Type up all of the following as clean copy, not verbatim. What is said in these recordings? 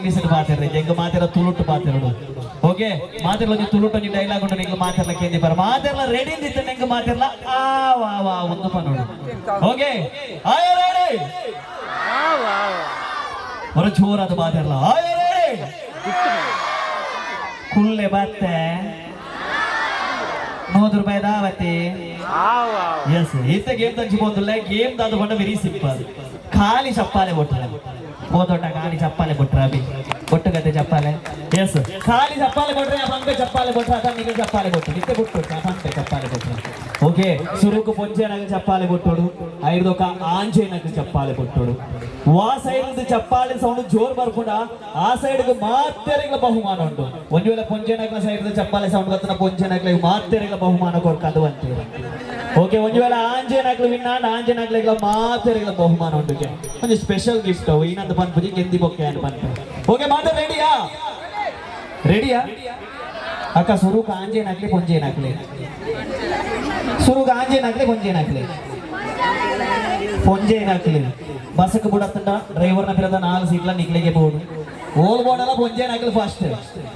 English ಪಾತೆರ ಎಂಗ ಮಾತೆರ ತುಳುಟ್ಟು ಪಾತೆರಡು. ಓಕೆ, ಮಾತೆರ್ಲ ಒಂಜಿ ತುಳುಟ್ಟು ಒಂಜಿ ಡೈಲಾಗ್ ಉಂಟು. ನಿಂಗೆ ಮಾತೆರ್ಲ ಕೇಂದಿ ಪರ. ಮಾತೆರ್ಲ ರೆಡಿ ಇತ್ತು. ನಿಂಗೆ ಮಾತೆರ್ಲ ಆ ವಾ ವಾ ಒಂದು ಪನೋಡು. ಓಕೆ, ಆಯ ರೆಡಿ? ಹೊರ ಜೋರಾದ ಮಾತೆರ್ಲ ಆಯ ರೆಡಿ. ಕುಲ್ಲೆ ಬತ್ತೆ 100 ರೂಪಾಯಿ ದಾವತಿ. ಎಸ್, ಇತ್ತ ಗೇಮ್ ತಂಚಿ ಪೋಂದುಲ್ಲ. ಗೇಮ್ ದಾದ ಪಂಡ ವೆರಿ ಸಿಂಪಲ್. ಖಾಲಿ ಚಪ್ಪಾಲೆ ಕೊಟ್ರ ಹೋದೊಟ್ಟ ಖಾಲಿ ಚಪ್ಪಾಲೆ ಕೊಟ್ರ ಅಭಿ ಕೊಟ್ಟು ಕತೆ ಚಪ್ಪಾಲೆ. ಎಸ್, ಖಾಲಿ ಚಪ್ಪಾಲೆ ಕೊಟ್ರೆ ಪಂಪೆ ಚಪ್ಪಾಲೆ ಕೊಟ್ರ ಅದ ನಿಗ ಚಪ್ಪಾಲೆ ಕೊಟ್ಟು ನಿತ್ತೆ ಕೊಟ್ಟು ಪಂಪೆ ಚಪ್ಪಾಲೆ ಕೊಟ್ರ. ಓಕೆ, ಸುರುಕು ಪೊಂಜೆನಗ ಚಪ್ಪಾಲೆ ಕೊಟ್ಟೋಡು, ಐದೊಕ ಆಂಜೆನಗ ಚಪ್ಪಾಲೆ ಕೊಟ್ಟೋಡು. ವಾ ಸೈಡ್ ಚಪ್ಪಾಳೆ ಸೌಂಡ್ ಜೋರ್ ಬರ್ಪುಂಡ ಆ ಸೈಡ್ ಮಾತೆರೆಗ್ಲ ಬಹುಮಾನ ಉಂಟು. ಒಂಜಿ ವೇಳೆ ಪೊಂಜೆನಗ್ಲ ಸೈಡ್ ಚಪ್ಪಾಳೆ ಸೌಂಡ್ ಬತ್ತನ ಪೊಂಜೆನಗ್ಲ ಮಾತೆರೆಗ್ಲ ಬಹುಮಾನ ಕೊರ್ಕಂದು ಅಂತೀರ. ಓಕೆ, ಒಂಜಿ ವೇಳೆ ಆಂಜೆನಗ್ಲು ವಿನ್ನ ಆಂಜೆನಗ್ಲ ಮಾತೆರೆಗ್ಲ ಬಹುಮಾನ ಉಂಟು. ಒಂಜಿ ಸ್ಪೆಷಲ್ ಗಿಫ್ಟ್ ಏನಂತ ಪನ್ಪುಜಿ, ಕೆಂದಿ ಬೊಕ್ಕೆ ಅಂತ ಪನ್ಪು. ಓಕೆ, ಮಾತ ರೆಡಿಯಾ? ರೆಡಿಯಾ ಅಕ್ಕ? ಸುರುಕು ಆಂಜೇನಾಕ್ಲಿ ಪೊಂಜೇನಾಕ್ಲಿ? ಸುರುಕು ಆಂಜೇನಾಕ್ಲಿ ಪೊಂಜೇನಾಕ್ಲಿ? ಪೊಂಜೇನಾಕ್ಲಿ. ಬಸ್ಗೆ ಬುಡತ್ತಂಡ ಡ್ರೈವರ್ನ ಪಿರದ ನಾಲ್ಕು ಸೀಟ್ಲ ನಿಕ್ಲಿಗೆ ಬೋಡು. ಓಲ್ ಬೋಡಲ್ಲ ಪೊಂಜೇನಾಕ್ಲಿ ಫಸ್ಟ್.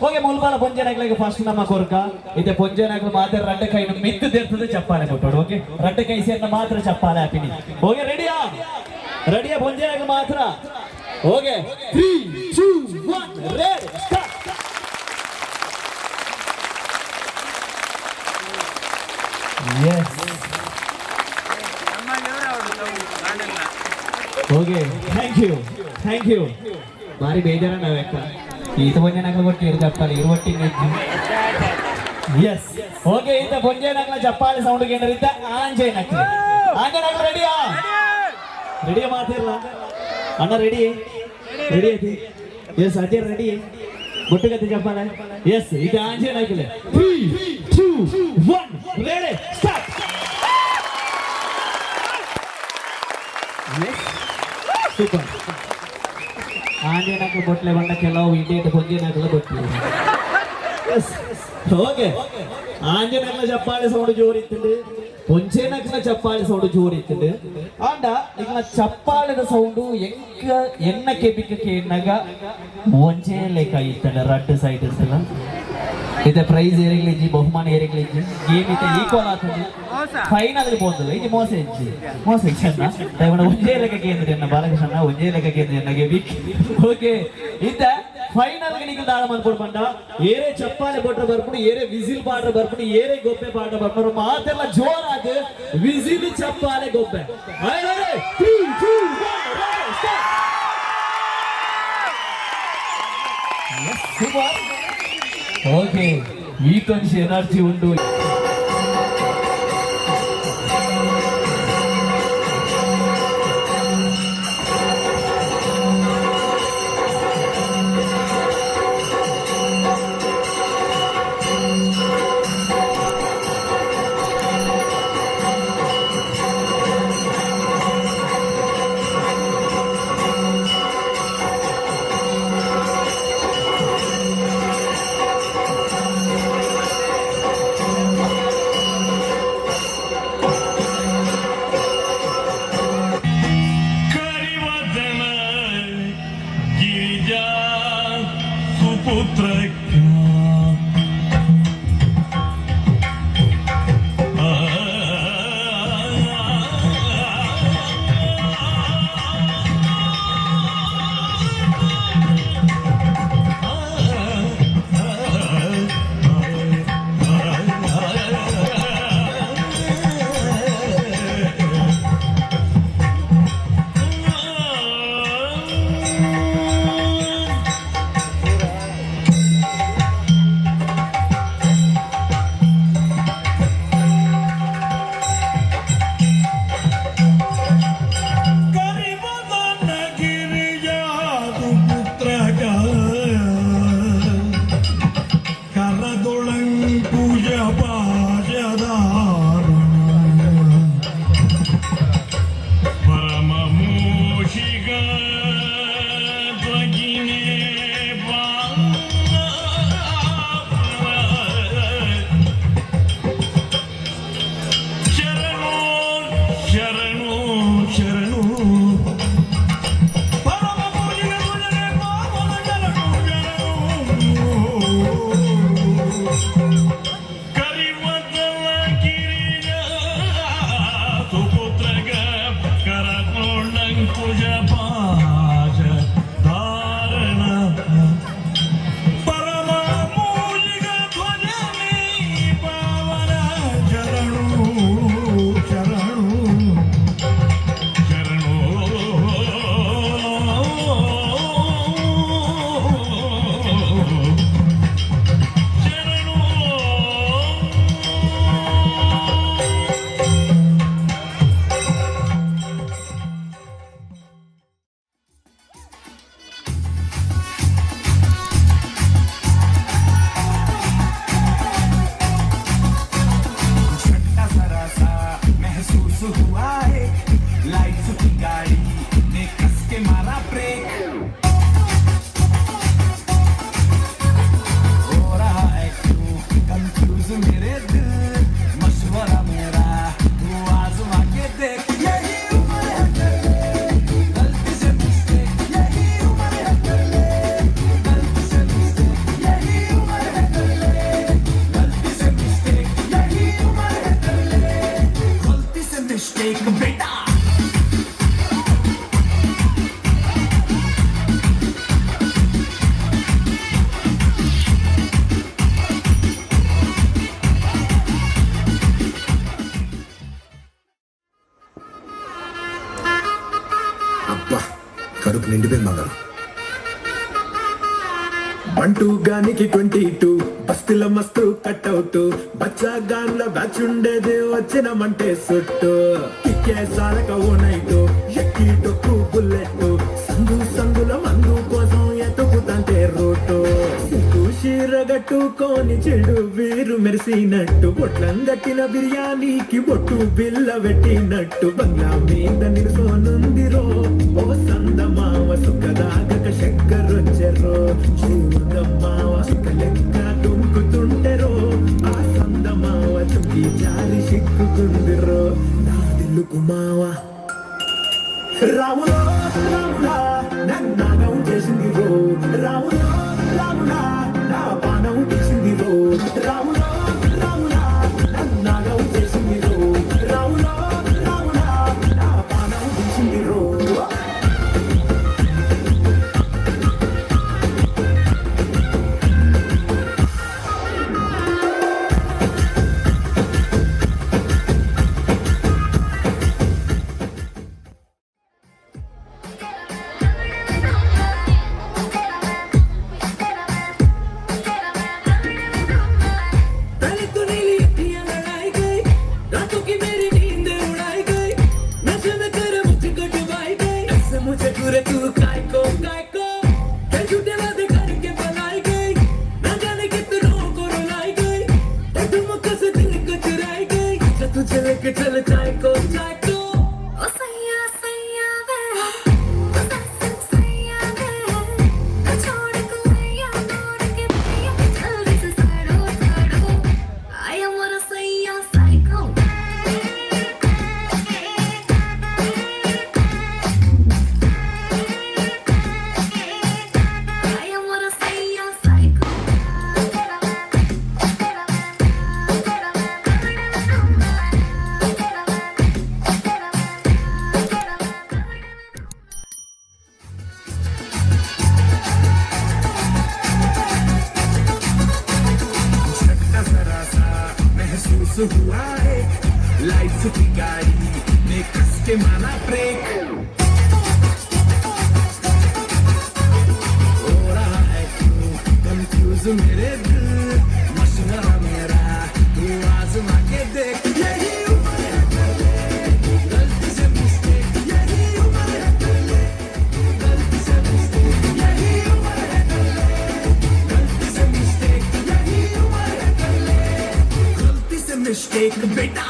ಓಕೆ, ಮುಲ್ಬಾಲ ಪೊಂಜೇನಾಕ್ಲಿಗೆ ಫಸ್ಟ್ ನಮ್ಮ ಕೊರ್ಕ. ಇದೆ ಪೊಂಜೇನಾಕ್ಲು ಮಾತ್ರ ರಡ್ಡೆ ಕೈನು ಮಿತ್ತು ದೇರ್ತದೆ ಚಪ್ಪಾಳೆ ಕೊಟ್ಟೋಡು. ಓಕೆ, ರಡ್ಡೆ ಕೈ ಸೇರ್ನ ಮಾತ್ರ ಚಪ್ಪಾಳೆ ಹಾಪಿನಿ. ಓಕೆ, ರೆಡಿಯಾ? ರೆಡಿಯಾ ಪೊಂಜೇನಾಕ್ಲು ಮಾತ್ರ? Okay, 3, 2, 1, ready, start. Yes. Okay, thank you, thank you. ಭಾರಿ ಬೇಜಾರ ನಾವೆಕ್ಕ ಈತ ಪೊಂಜೆನಾಗ್ಲ ಕೊಟ್ಟಿರು ಚಪ್ಪಾಳೆ ಇರುವಟ್ಟಿ. ಎಸ್, ಓಕೆ, ಈತ ಪೊಂಜೆನಾಗ್ಲ ಚಪ್ಪಾಳೆ ಸೌಂಡ್ ಕೇಂದ್ರ. ಆಂಜೇನಾಕ್ಲಿ, ಆಂಜೇನಾಗ್ಲ ರೆಡಿಯಾ? ರೆಡಿಯಾ ಮಾತಿರ್ಲ ಅಣ್ಣ? ರೆಡಿ, ರೆಡಿ ಐತಿ. Yes, Ajay ready. ಗುಟ್ಟುಗತ್ತಿ ಚಪ್ಪಾಳೆ. ಎಸ್, ಇದು ಆಂಜೇನಾಕ್ಲೆ. 3, 2, 1, ready, start. Yes, super. ಆಂಜೇನಾಕ್ಲು ಬೊಟ್ಲೆ ಬಂಡ ಕೆಲವು ಇಂಡಿಯನ್ ಪೊಂಜೇನಾಕ್ಲು ಬೊಟ್ಲೆ. ಎಸ್, ಓಕೆ, ಆಂಜೇನಾಕ್ಲ ಚಪ್ಪಾಳೆ ಸೌಂಡ್ ಜೋರಿತ್ತುಂಡು, ಪೊಂಜೇನಾಕ್ಲ ಚಪ್ಪಾಳೆ ಸೌಂಡ್ ಜೋರಿತ್ತುಂಡು. ಆಂಡ ನಿಕ್ಲ ಚಪ್ಪಾಳೆದ ಸೌಂಡು ಎಂಕ ಎನ್ನ ಕೆಬಿಕ ಕೇನ್ನಗ ಒಂಜೇ ಲೆಕ್ಕ ಇತ್ತಂಡ ರಡ್ಡ್ ಸೈಡ್ ಇರ್ತಲ್ಲ. ಇತ್ತೆ ಪ್ರೈಸ್ ಏರಿಗ್ಲಿಜ್ಜಿ, ಬಹುಮಾನ ಏರಿಗ್ಲಿಜ್ಜಿ. ಗೇಮ್ ಇತ್ತೆ ಈಕ್ವಲ್ ಆತಂದು ಫೈನಲ್ ಪೋಂದಿಲ್ಲ. ಇದು ಮೋಸ ಇಜ್ಜಿ, ಮೋಸ ಇಜ್ಜಿ. ದಯಮಾಡಿ ಒಂಜೇ ಲೆಕ್ಕ ಕೇಂದ್ರ ಎನ್ನ ಬಾಲಕೃಷ್ಣ, ಒಂಜೇ ಲೆಕ್ಕ ಕೇಂದ್ರ ಎನ್ನ ಗೆಬಿಕ್. ಓಕೆ, ಇತ್ತ ಫೈನಲ್ ಗೆ ನಿಖಲ್ ದಾಳ ಮಲ್ಪೊಡು ಪಂಡ ಏರೇ ಚಪ್ಪಾಳೆ ಕೊಟ್ರೆ ಬರ್ಪುಂಡು, ಏರೇ ವಿಸಿಲ್ ಪಾಡ್ರೆ ಬರ್ಪುಂಡು, ಏರೇ ಗೊಬ್ಬೆ ಪಾಡ್ರೆ ಬರ್ಪುಂಡು. ಮಾತೆಲ್ಲ ಜೋರಾದ ವಿಸಿಲ್, ಚಪ್ಪಾಳೆ, ಗೊಬ್ಬೆ. 3, 2, 1, ready, start. Yes, super. Okay, ಈ కొంచెం ಎನರ್ಜಿ ಉಂಟು. ಕರಿವದನ ಗಿರಿಜಾ ಸುಪುತ್ರ. ఎండిపోయింది బంగారం. బంటూ గానికి 22, బస్తిల మస్తు కట్అవుట్, బచ్చా గాన్ల బ్యాచ్ ఉండేది, వచ్చినమంటే సుట్టు. కిక్కే సాలక ఓ నైటు, ఎక్కి డొక్కు బుల్లెట్, సందు సందుల మందు కోసం ఎతుకుతంటే రోటు. సిగ్గు చీరగట్టుకొని చెడు వీరు మెరిసినట్టు, బొట్లం గట్టిన బిర్యానీకి బొట్టు బిల్ల పెట్టినట్టు, బంగ్లా మీద నిలుసోనుందిరో ఓ సందమావ, సుఖదాగక చక్కరొచ్చెరో శ్రీమందమ్మావ, సుఖలెక్క దుంకుతుంటెరో ఆ సందమావ, చుంకి జారి సిక్కుకుందిరో నా దిల్లుకు మావ. రాములో రాములా, నన్నాగం చేసింది రో. రాములో రాములా, నా పానం తీసింది రో. రాములో రాములా, నన్నాగం చేసింది రో. రాములో రాములా, నా పానం తీసింది రో. पहले तो नीली अखियां लड़ाई गई, रातों की मेरी नींद उड़ाई गई, नशे में तेरे मुझको डुबाई गई, ऐसे मुझे पूरे तू काय को काय को ते झूठे वादे करके पलाई गई, ना जाने कितनों को रुलाई गई, ते ठुमक से दिल को चुराई गई, अच्छा तुझे लेके चल चाय को चाय को। ओ सैया सैया वे, ओ सैया सैया वे, ओ छोड़ कुलैया मोड़ के भैया, जल्दी से सड़ो सड़ो, आया मोरा सैया साइको। आया मोरा सैया साइको। झटका जरा सा महसूस हुआ एक, लाइफ की गाड़ी ने कस के मारा ब्रेक। हो रहा है क्यों कंफ्यूज मेरे दिल, मशवरा मेरा तू आजमा के देख। यही उम्र है कर ले गलती से मिस्टेक, यही उम्र है कर ले गलती से मिस्टेक, यही उम्र है कर ले गलती से मिस्टेक, यही उम्र है कर ले गलती से मिस्टेक बेटा।